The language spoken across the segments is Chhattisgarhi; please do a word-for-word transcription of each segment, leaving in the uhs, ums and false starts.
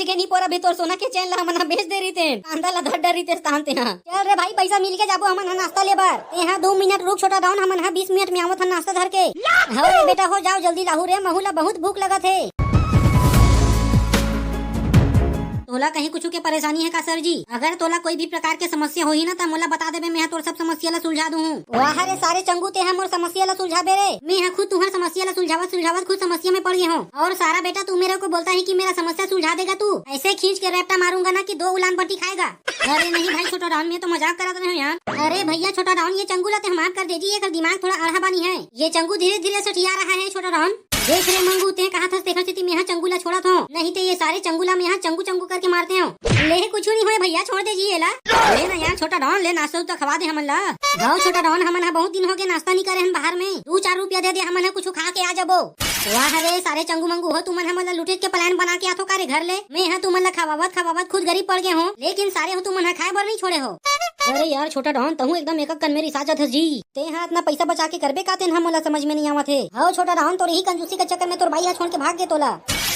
के नहीं पोर, अभी तोर सोना के चैन ला हमन ह बेच दे रहितेन, कांदा ला धर डर रहितेस तान तेहा। चल रे भाई, पैसा मिल के जाबो हमन ह नाश्ता ले बर। तेहा दो मिनट रुक छोटा डॉन, हमन ह बीस मिनट में आवत हन नाश्ता धर के। हो रे बेटा, हो जाओ जल्दी लाहू रे, महू ला बहुत भूख लगत हे। तोला कहीं कुछ के परेशानी है का सर जी? अगर तोला कोई भी प्रकार के समस्या होही ना, त मोला बता देबे, मैं तोर सब समस्या ला सुलझा दूँ। वाह रे सारे चंगू, तेहा मोर समस्या ला सुलझाबे रे। मैं ह खुद तुहर समस्या ला सुलझावत सुलझावत खुद समस्या में पड़ गए हूँ। और सारा बेटा, तू मेरे को बोलता है कि मेरा समस्या सुलझा देगा तू, ऐसे खींच के रेपटा मारूंगा ना कि दो उलान बट्टी खाएगा। अरे नहीं भाई छोटा डॉन, मैं तो मजाक करत रहे हूँ यार। अरे भैया छोटा डॉन, ये चंगू ला ते माफ कर दे जी, एकर दिमाग थोड़ा अड़हा बानी है। ये चंगू धीरे धीरे सठिया रहा है छोटा डॉन। देख रे मंगू, ते कहा था तेखर सेती मेहा चंगू ला छोड़त हूँ, नहीं ते ये सारे चंगू ला मेहा चंगू चंगू करके मारते हूँ। ले कुछ नहीं होए भैया, छोड़ दे जी एला। ले ना यार छोटा डॉन, ले नाश्ता उस्ता खवा दे हमन ला। गाओ छोटा डॉन, हमन ह बहुत दिन हो गए नाश्ता नहीं करे हन बाहर में, दो चार रुपया दे दे, हमन ह कुछ खा के आ जाबो। वाह रे सारे चंगू मंगू हो, तुमन हमन ला लुटे के प्लान बना के आथो का रे घर ले? मैं ह तुमन ला खवावत खवावत खुद गरीब पड़ गए हो, लेकिन सारे हो तुमन ह खाए बर नहीं छोड़े हो। अरे यार छोटा डॉन, तहूँ एकदम एक कन मेरी साजत हस जी। ते ह इतना पैसा बचा के करबे का, तेन ह मोला समझ में नहीं आवत हे। हो छोटा डॉन, तोर ही कंजूसी के चक्कर में तोर बाई ह छोड़ के भाग गे तोला।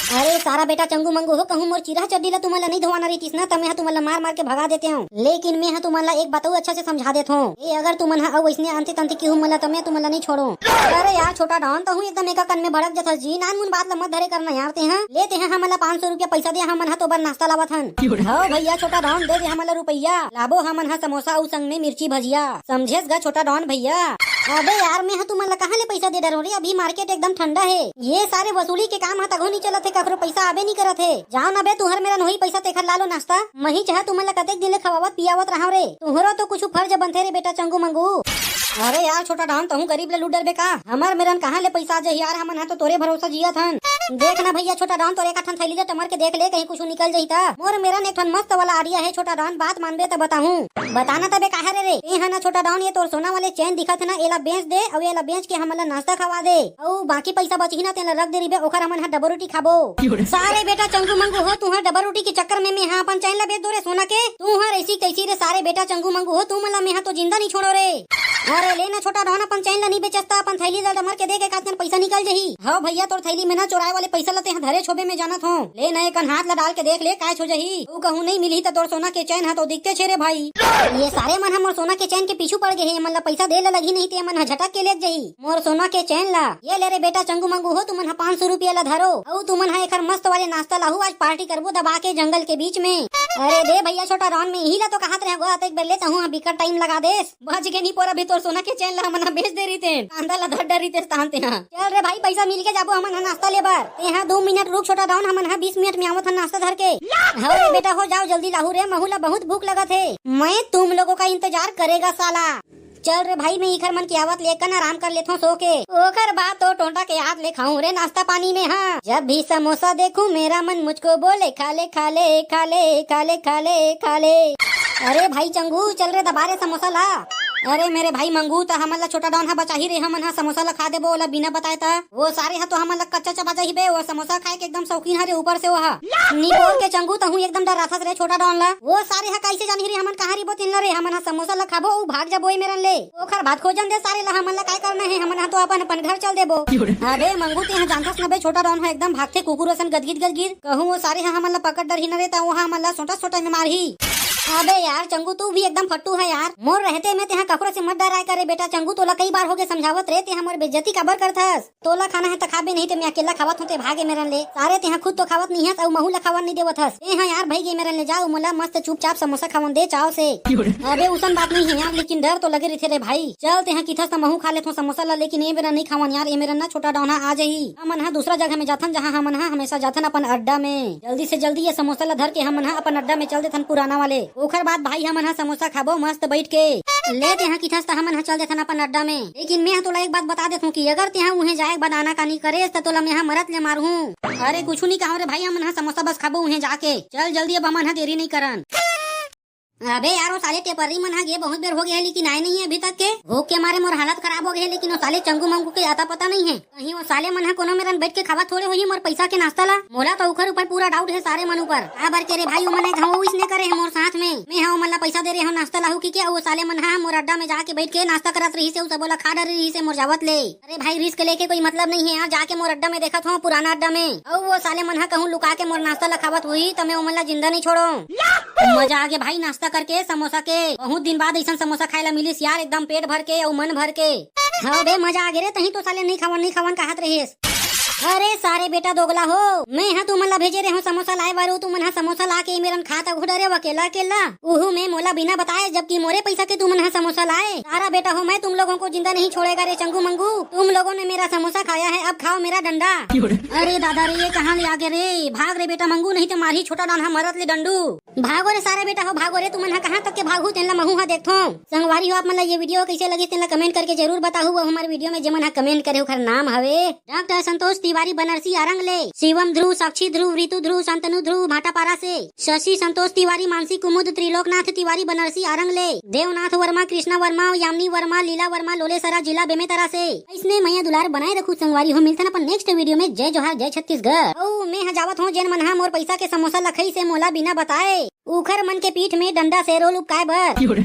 अरे सारा बेटा चंगू मंगू हो, कहूँ मोर चिरहा चड्डी ला तुमन ला नहीं धोवाना रहितिस ना, त मैं ह तुमन ला मार मार के भगा देते हूँ। लेकिन मैं ह तुमन ला एक बातऊ अच्छा से समझा देत हूँ, ए अगर तुमन ह अउ वैसने आंते तंते केहू मन ला, त मैं तुमन ला नहीं छोड़ो। अरे यार छोटा डॉन, तहूँ एकदम एक कन में भड़क जथस जी, नान मुन बात ला मत धरे करना यार ते ह। ले ते ह हमन ला पाँच सौ रुपया पैसा दे, हमन ह तो बर नाश्ता लावत हन। हो भैया छोटा डॉन, दे दे हमन ला रुपया, लाबो हमन ह समोसा अउ संग में मिर्ची भजिया। समझेस गा छोटा डॉन भैया? अबे यार, मैं ह तुमन ला कहाँ ले पैसा दे डरहूँ रे? अभी मार्केट एकदम ठंडा हे। ये सारे वसूली के काम ह तघो नहीं चलत हे, कखरो पैसा आबे नहीं करत हे। जाओ ना बे, तुहर मेरन होही पैसा तेखर ला लो नाश्ता। मही चाहे तुमन ला कतेक दिन ले खवावत पियावत रहाव रे। तुहरो तो कुछ फर्ज बनथे रे बेटा चंगू मंगू। अरे यार छोटा डॉन, तहूँ गरीब ले लूट डरबे का? हमर मेरन कहाँ ले पैसा आ जाही यार, हमन ह तो तोरे भरोसा जियत हन। देख ना भैया छोटा डॉन, तोरे एक ठन थैली ले टमर के देख ले, कहीं कुछ निकल जाही त। मोर मेरन एक ठन मस्त वाला आइडिया हे छोटा डॉन, बात मानबे त बताहूँ। बताना तबे काहे रे रे? ए हा ना छोटा डॉन, ये तोर सोना वाले चैन दिखत हे ना, एला बेच दे अउ एला बेच के हमन ला नाश्ता खवा दे, अउ बाकी पैसा बचही ना तेला रख दे रिबे, ओखर हमन हा डबल रोटी खाबो। सारे बेटा चंगू मंगू हो, तुहर डबल रोटी के चक्कर में मैं हा अपन चैन ला बेच दो रे सोना के। तुहर ऐसी कैसी रे सारे बेटा चंगू मंगू हो, तुमन ला मैं हा तो जिंदा नहीं छोड़ो रे। अरे ले ना छोटा डॉन, अपन चैन ला नहीं बेचस त अपन थैली ला डमर के दे के कातन पैसा निकल जही। हव भैया, तोर थैली में ना चोराए वाले पैसा ला तेहा धरे छोबे में जानत हो। ले ना एकन हाथ ला डाल के देख ले, काय छो जही। तू कहूँ नहीं मिलही त तोर सोना के चैन हा तो दिखते छे रे भाई। ये सारे मन हा मोर सोना के चैन के पीछू पड़ गए हे, एमन ला पैसा दे ला लगही नहीं ते एमन हा झटक के ले जही मोर सोना के चैन ला। ये ले रे बेटा चंगू मंगू हो, तुमन हा पाँच सौ रुपया ला धरो, अउ तुमन हा एखर मस्त वाले नाश्ता लाहू, आज पार्टी करबो दबा के जंगल के बीच में। अरे दे भैया छोटा डॉन, में इही ला तो कहत रहे गो, अतेक बेर ले तहूँ हा बिकट टाइम लगा देस। बच के नहीं पोर, अभी तोर सोना के चैन ला हमन हा बेच दे रहितेन, कांदा ला धर डर रहितेस तान तेहा। चल रे भाई, पैसा मिल के जाबो हमन हा नाश्ता ले बर। तेहा दो मिनट रुक छोटा डॉन, हमन हा बीस मिनट में आवत हन नाश्ता धर के। हव रे बेटा, हो जाओ जल्दी लाहू रे, महू ला बहुत भूख लगत हे। मैं तुम लोगों का इंतजार करेगा साला। चल रे भाई, मैं इखर मन के आवत ले कन आराम कर लेथों सो के। ओकर बाद तो टोंटा के हाथ ले खाऊं रे नाश्ता पानी में। हाँ, जब भी समोसा देखूं मेरा मन मुझको बोले, खा ले, खा ले, खा ले, खा ले, खा ले, खा ले। अरे भाई चंगू, चल रे, दबा रे समोसा ला। अरे मेरे भाई मंगू, त हमन ला छोटा डॉन हा बचाही रे, हमन हा समोसा ला खा देबो ओला बिना बताए त। वो सारे हा तो हमन ला कच्चा चबा जाही बे, वो समोसा खाए के एकदम शौकीन हरे ऊपर से वो हा। निपोर के चंगू, तहूँ एकदम डराथस रे छोटा डॉन ला। वो सारे हा कैसे जानही रे हमन कहाँ रिबो तिन ला रे, हमन हा समोसा ला खाबो, उ भाग जाबो ए मेरन ले। ओखर बाद खोजन दे सारे ला, हमन ला काय करना हे, हमन हा तो अपन अपन घर चल देबो। अबे मंगू, तेहा जानथस न बे, छोटा डॉन हा एकदम भागथे कुकुर असन गदगिद गदगिद। कहूँ वो सारे हा हमन ला पकड़ डरही न रे, त वो हा हमन ला सोटा सोटा में मारही। अबे यार चंगू, तू भी एकदम फट्टू है यार। मोर रहते में तेहा ककरो से मत डराय करे बेटा चंगू, तोला कई बार होगे समझावत रे, तेहा मोर बेइज्जती काबर करथस? तोला खाना है त खाबे, नहीं ते मैं अकेला खावत हों, ते भागे मेरन ले। सारे तेहा खुद तो खावत नहीं हस, अउ महू ला खावन नहीं देवत हस। ए हाँ यार, भाई गे मेरन ले जाओ, मोला मस्त चुपचाप समोसा खावन दे चाव से। अबे उसन बात नहीं है यार, लेकिन डर तो लगे रहिथे रे भाई। चल तेहा किथस त महू खा लेथों समोसा ला, लेकिन ए मेरन नहीं खावन यार, ए मेरन ना छोटा डॉन हा आ जाही। हमन हा दूसरा जगह में जाथन, जहाँ हमन हा हमेशा जाथन अपन अड्डा में। जल्दी से जल्दी ये समोसा ला धर के हमन हा अपन अड्डा में चल देथन पुराना वाले। ओखर बाद भाई हमन हा समोसा खाबो मस्त बैठ के। ले तेहा किथस त हमन हा चल देथन अपन अड्डा में। लेकिन मैं हा तोला एक बात बता देथूं कि अगर तेहा उहें जाए के बाद आनाकानी करेस त तोला मैं हा मरत ले मारहूं। अरे कुछु नहीं कहां रे भाई, हमन हा समोसा बस खाबो उहें जाके। चल जल्दी, अब हमन हा देरी नहीं करन। अबे यार, वो साले टेपरी मन ह गे बहुत बेर हो गया है, लेकिन आए नहीं है अभी तक के। भूख के मारे मोर हालत खराब हो गई है, लेकिन वो साले चंगू मंगू के आता पता नहीं है। कहीं वो साले मन ह कोनो मेरन बैठ के खावा थोड़े होही मोर पैसा के नाश्ता ला। मोला तो उखर ऊपर पूरा डाउट है सारे मन ऊपर। काबर के रे भाई, वो मन घाव इसने करे है मोर साथ में। मैं हा ओमन ला पैसा दे रहे हो नाश्ता लाहू की क्या? वो साले मन ह मोर अड्डा में जाके बैठ के नाश्ता करत रही से, उ सबो ला खा डरे रही से मोर जावत ले। अरे भाई, रिस्क लेके कोई मतलब नहीं है यार। जाके मोर अड्डा में देखत हो, पुराना अड्डा में। अउ वो साले मन ह कहूँ लुका के मोर नाश्ता ला खावत हुई, त मैं ओमन ला जिंदा नहीं छोड़ो। मजा आगे भाई, नाश्ता करके समोसा के। बहुत दिन बाद ऐसन समोसा खाए ला मिलिस यार, एकदम पेट भर के अउ मन भर के। हाँ बे, मजा आगे रे। तही तो साले नहीं खावन, नहीं खावन कहत रहिस। अरे सारे बेटा दोगला हो, मैं हा तुमन ला भेजे रहे हूँ समोसा लाए बारू, तुमन हा समोसा ला के मेरन खात अघो डरे हो अकेला अकेला। उहू में मोला बिना बताए, जबकि मोरे पैसा के तुमन हा समोसा लाए। सारा बेटा हो, मैं तुम लोगों को जिंदा नहीं छोड़ेगा रे चंगू मंगू। तुम लोगों ने मेरा समोसा खाया है, अब खाओ मेरा डंडा। अरे दादा रे, ये कहाँ ले आगे रे? भाग रे बेटा मंगू, नहीं तो मारही छोटा डान हा मरत ले डंडू। भागो रे सारे बेटा हो, भागो रे, तुमन हा कहाँ तक के भागहू, तेन ला महू हा देखथो। संगवारी हो, आप मन ला ये वीडियो कैसे लगिस, तेन ला कमेंट करके जरूर बताहू। अउ हमारे वीडियो में जेमन हा कमेंट करे, ओखर नाम हवे डॉक्टर संतोष तिवारी बनारसी आरंग ले, शिवम ध्रुव, साक्षी ध्रुव, रितु ध्रुव, शांतनु ध्रुव भाटापारा से, शशि संतोष तिवारी, मानसी कुमुद, त्रिलोकनाथ तिवारी बनारसी आरंग ले, देवनाथ वर्मा, कृष्णा वर्मा, यामिनी वर्मा, लीला वर्मा, लोलेसरा, जिला बेमेतरा से। इसने मैया दुलार बनाए रखू संगवारी हो, मिलथन अपन नेक्स्ट वीडियो में। जय जोहार, जय छत्तीसगढ़। अउ मैं हा जावत हूँ, जेन मन हा मोर पैसा के समोसा ला खई से मोला बिना बताए, उखर मन के पीठ में डंडा से रोल उपकाए बर।